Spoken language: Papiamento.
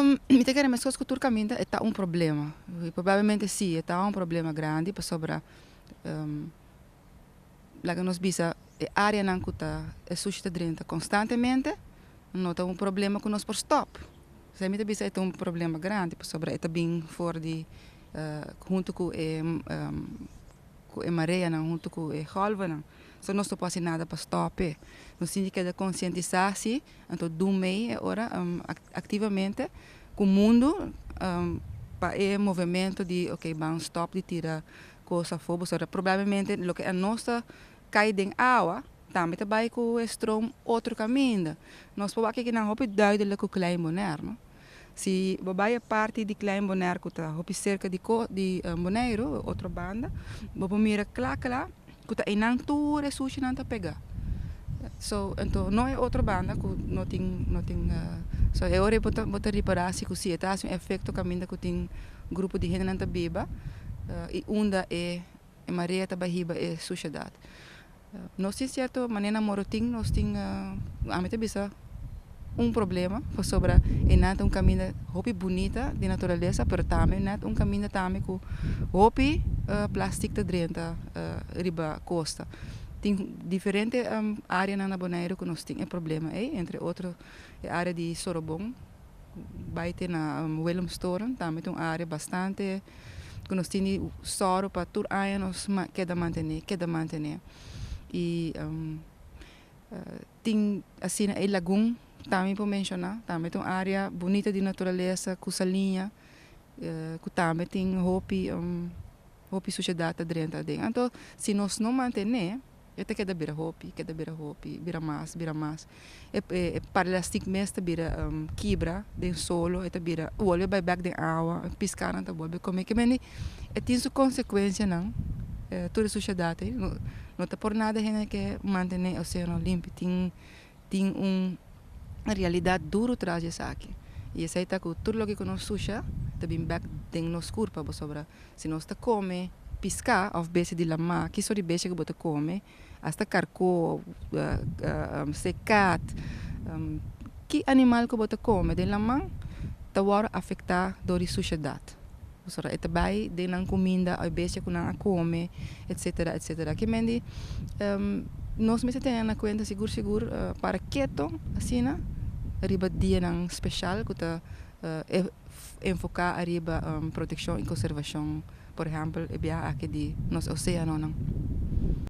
Mi ta kere meskos ku tur kaminda e ta un problema. Probablemente si, e ta un problema grandi pasobra laga nos bisa e áreanan ku ta e sushi ta drenta konstantemente no ta un problema ku nos por stòp. Esei mi ta bisa e ta un problema grandi pasobra e ta bin for di huntu ku e ku e mareanan, huntu ku e gòlvenan. So nos no por hasi nada pa stòp e. Nos tin di keda konsientisá si, anto dun mei e ora aktivamente ku mundu pa e movemento di oke ban stòp di tira kos afó pasobra probablemente loke anos ta kai den awa tambe ta bai ku e stroom otro kaminda. Nos por wak kinan hopi duidelijk ku Klein Bonaire no. Si bo bai e parti di Klein Bonaire ku ta hopi serka di di Boneiru, otro banda, bo por mira kla kla ku ta einan tur e sushinan ta pega. So anto no e otro banda ku no tin no tin so e ora bo ta ripará si ku si e ta hasi un efekto kaminda ku tin grupo di hendenan ta biba i unda e e marea ta bai hiba e sushedat. Nos tin sierto manera na Morotin nos tin ami ta bisa un problema pasobra e nan ta un kaminda hopi bunita di naturalesa pero tambe net un kaminda tambe ku hopi plastic ta drenta riba kosta. Tin diferente areanan na Boneiru ku nos tin e problema ei, entre otro e area di Sorobon bai te na Willemstoren tambe ta un area bastante ku nos tin di sòru pa tur aña nos keda mantené, keda mantené. I tin asina e lagun tambe por menshoná, tambe ta un área bunita di naturalesa ku saliña ku tambe tin hopi hopi sushedat ta drenta aden. Anto si nos no mantené E ta keda bira hopi, keda bira hopi, bira mas, bira mas. E e parlastik mes ta bira kibra den solo, e ta bira bolbe bai bek den awa, piskanan ta bolbe kome. Ke mende e tin su konsekuensianan tur e sushedat ei. No ta por nada hende ke mantene e oseano limpi. Tin tin un realidat duru tras di esaki. I esei ta ku tur loke ku nos susha ta bin bek den nos kurpa pasobra si nos ta kome piská òf bestia di lamá, ki sort di bestia ku bo ta kome, asta karkó, sekat, ki animal ku bo ta kome den laman ta wòrdu afektá dor di sushedat. Pasobra e ta bai den nan kuminda òf e bestia ku nan a kome, etsetera, etsetera. Ke men di nos mester tene na kuenta sigur sigur para keto asina riba dianan speshal ku ta enfoká ariba protekshon i konservashon, por ehèmpel e biaha aki di nos oseanonan.